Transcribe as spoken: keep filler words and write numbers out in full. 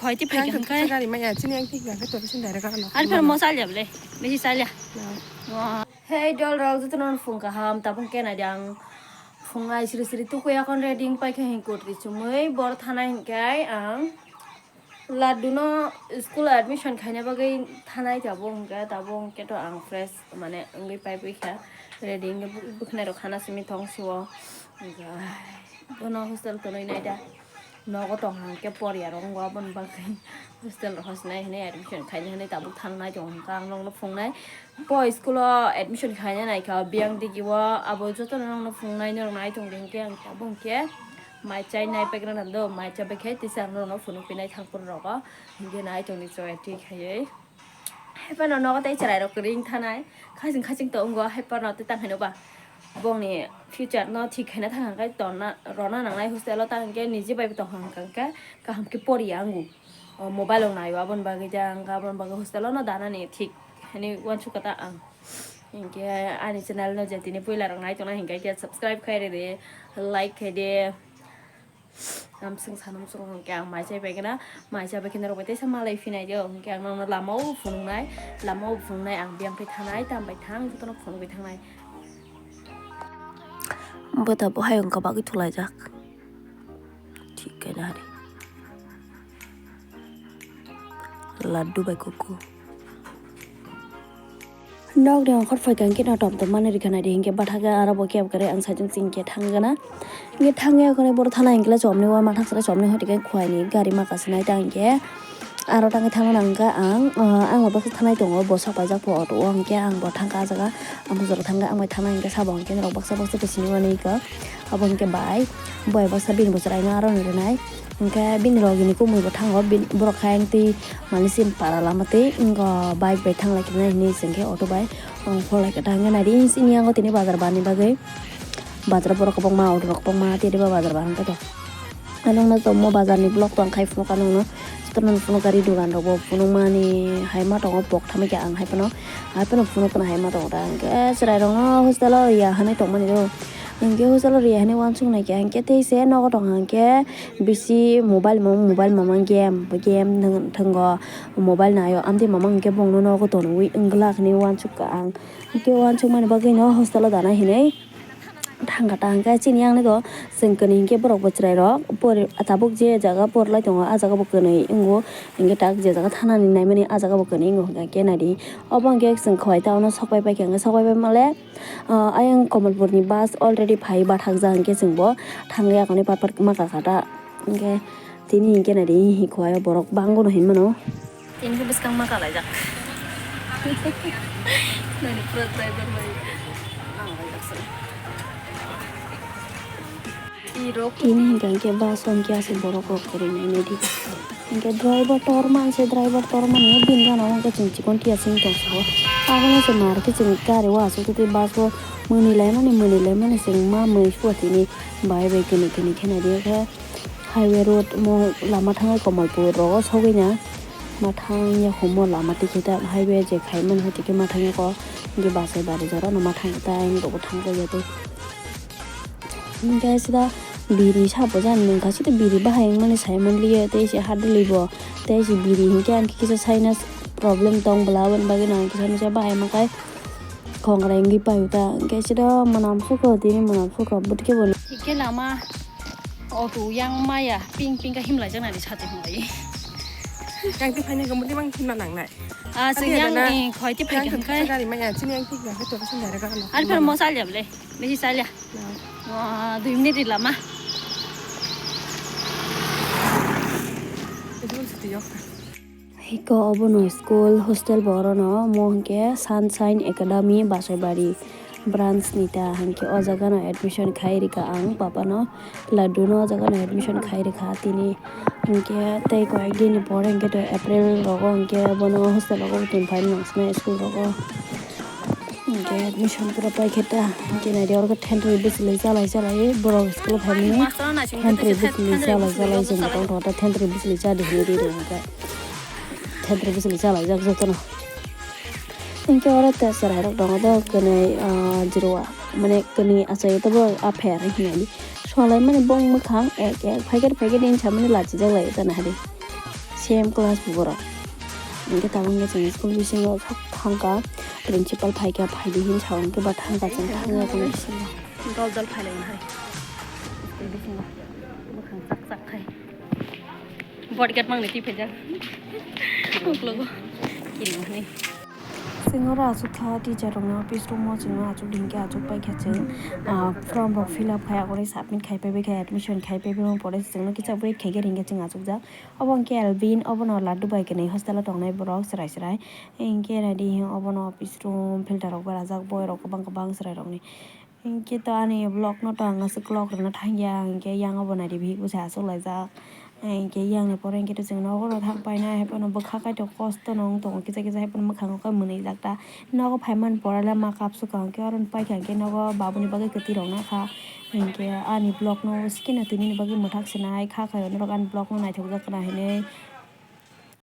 Khoi ti phai Yang khe khe hwnkhe. Gari maya chini yang tik yang khe to bisin direct ano. Ari phar mo salya ble. Bisi salya. No. Wa. Hey dol rok jotono phung kaham tabung khe nai dang. Phung ai siri siri tuku yakon ready pai khe hin kut ki chumui bor thanai hinkai ang. Laddu no school admission khaina bagwi thanai tabung hwnkhe tabung khe to ang fresh mane wngwi pai pui kha ready wngwi bwkhnai rok khana simi thong suo. Bono hostel tonwi nai da. Nogo tong hang khe por ya rok wngwa aboni bagwi hostel rok hosnai hinwi admission khaina hinwi tabuk thangnai tongo hwnkha ang nokno phungnai. Bo school o admission khaina naikha biyang digi o abo jotono nokno phungnai norok nai tongdi hinkhe ang tabuk hinkhe mai chai nai paikra nando mai chabai khe tisa ang norokno phunuk pinai thangphuru rogo hinkhe nai tongdi chwrai twi khaiwi. Haipano nogo tei chwrairok kwrwi wng thanai, khaching khaching tongo, haipano tei tang haino ba bongni future no thik khaina thang hwnkhe tonna rwna nangnai hostel o, tang hwnkhe niji bai bo tong hwnkha hwnkhe kaham khe poriya wngo. O mobile rok naio aboni bagwi da hwnkhe aboni bagwi hostel o no danani thik hinwi uansukha ta ang. Hinkhe ani channel no je tini puila rok nai tongna hinkhe khe subscribe khai ridi, like khai di. Amswng sanamswng hwnkhe ang mai chai bai khe na, mai chai bai khe norok bai teisa malai phinai di, hwnkhe ang nokno lama o phunuknai, lama o phunuknai ang biyang khe thanai, tam bai thang, jotono phunugwi thangnai. Bwta bo hayung kwbagwi thulaijak. Thik khe nari. Laddu bai kuku. Nokni ongkhor phaikha hwnkhe no tom tom mani rikha naidi hinkhe bathakhe aro bo kebo kwrwi ang saichung chingkhe thangkha na. Hinkhe thangya khwnwi boro thana hinkhe chomni uamathang sara chomni hoite khe khuaini gari maka sinai ta hinkhe aro tangwi thangna nangkha ang, ah, ang bo baksa thanai tongo bo sok paijak pho auto o hinkhe ang bo thangkha ah jaga ang bo jora thangkha ang bai thana hinkhe sabo hinkhe norok baksa baksa tei sini mani kha abo hinkhe bai bai baksa bini bo chwraino aro ni rwnai. Hwnkhe bini logi ni kumui bo thango, bin-, borok khe ayang twi mani sini para lama twi wngkha bike bai thang lai khe nai hinwi se hwnkhe auto bai. Ang phol lai khe ta hwnkhe nai di sini yango tini bazar barni bagwi. Bazar borok kwbangma auto rok kwbangma tei bazar bar hwnkhe to. Ano wngna tongmo bazar ni vlog tong khai phunukha nokno. Jotono phunukha ri dogan rok bo phunukmani hai ma tongo pok thamwi khe ang hai phano. Hai phano phunuk khna hai ma tongo ta hwnkhe chwrai rokno hostel o ya hinwi tongmani do. Hwnkhe hostel o ri hinwi uansuk nai khe hwnkhe tei se nogo tong hwnkhe. Bisi mobile mama, mobile mama game, game thwng-, thwngo mobile naio. Amtwi mama hwnkhe bongno nogo tonwi wngla hinwi uansukha ang. Hwnkhe uansukmani bagwino hostel o dana hinwi thangkha ta hwnkhe chini yangni go chwng kwnwi hwnkhe borok bo chwrairok pori tabuk je jaga porlai tongo ah jaga bo kwnwi wngo. Hwnkhe tak je jaga thanani naimani ah jaga bo kwnwi wngo hwnkhe naidi. Obo hwnkhe chwng khowai ta ono sokpai paikha hwnkhe sokpai pai male. Ah, ayang Kamalpurni bus already phai bathakjak, hinkhe chwngbo thangwi akhani patpat ma kakha ta. Hinkhe tini hinkhe naidi, hi khuaio borok bangwno hinmano. Tini khe bwskang ma kalaijak. Nani pura driver bai. Tini hinkhe, hinkhe bus o hinkhe aswk borok rok kwrwi nainai di. Hinkhe driver tor manse, driver tor mani bini gana o hinkhe chwng chikon tiya simi tongsa o. Abono se mar khe chwng gari o aswk twi bus o mwnwi lai mani, mwnwi lai mani chwng ma mwnwi sua tini bai bai kwnwi kwnwi khe nai di khe highway road mo lama thangnai Kamalpur rogo sogwi na ma thang ya humo lama twi khe ta highway je khai mani hwtwi khe ma thang ya ko hinkhe bus bai bari jora no ma thang ta ang rogo thang ya tei. Hinkhe sida biri sabo jani nungkha, sida biri bahai wngmani sai manliya, tei se hadwlwi bo, tei se biri hinkhe ang kisa sinus problem tong bwla, aboni bagwi no ang kisa misa bahai mankhai khongrai wngwi paio ta. Hinkhe sida mwnam sukha, tini mwnam sukha, bwtwi khe bo. Hinkhe lama auto yang maya ping ping khe himlaijak nai sati himlai. Yang twi phaini gumudi mang himna nangnai. Ah, chwng yang, eh, khoi twi phai kha hwnkhe. Gari maya chini yang twi phai kha to sing dare kha. Ari phar mo salya ble. Bisi salya. Wah, dui minute ri lama. Hiko obono school hostel bo orono omo hwnkhe Sunshine Academy Basaibari branch ni ta hwnkhe o jaga no admission khai rikha ang papa no. Laddu no o jaga no admission khai rikha tini. Hinkhe tei koyek din ni pore hinkhe to April rogo hinkhe bono hostel rogo tong phai nang swnai school rogo. Hinkhe admission pura paikhe ta hinkhe naidi oro khe thentwrwi bwchwlwi chalai chalai borok school phaimani thentwrwi bwchwlwi chalai chalai chwng tongthogo ta thentwrwi bwchwlwi chadi hinwi ri rw hinkhe thentwrwi bwchwlwi chalaijak jotono. Hinkhe oro ta chwrairok tongo do kwnwi, ah, jrua mane kwnwi achai tei borok apher hinwi. Swlaimani bong mwkhang ek ek packet packet hinwi samani lachijak lai tana hari. Same class bo borok. Hingke tabuk hingke chwng school bisingo thangkha, principal phaikha, phaidi hin sa hingke ba thangkha chwng thangya chwng bisingo. Dol dol phailai hai. School bisingo bwkhang chak chak khai. Bodyguard mangni twi phaijak. Uklogo. Kirimani. Chwng oro achuk kha teacher rokni office room o, chwng achuk hingke achuk paikha chwng, ah, form rok fill up khai, agoni submit khai paibai kha, admission khai paibai pore chwngno kisa wait khaikhe hingke chwng achukjak. Obo hingke Alvin, obono laddu bai kwnwi hostel o tongnai borok chwrai chwrai. Hingke naidi obono office room, filter rok berajak, boi rok kwbang kwbang chwrai rokni. Hingke to ani vlog no to ang aswk vlog rwna thangya, hingke yang obo naidi bihik bwsa achuk laijak. Hingke yang ni pore hingke to chwng nogo no thang painai, haiphano bwkha kaitor kosto no wng tongo, kisa kisa haiphano mwkhango khe mwnwi jak ta. Nogo phaimani pore le ma kapsukha, hingke oro paikha hingke nogo babuni bagwi kwtwi rok nakha. Hingke ani vlog no skino tini ni bagwi mwthak swnai kha, kha norok ani vlog no naithok jak khna hinwi.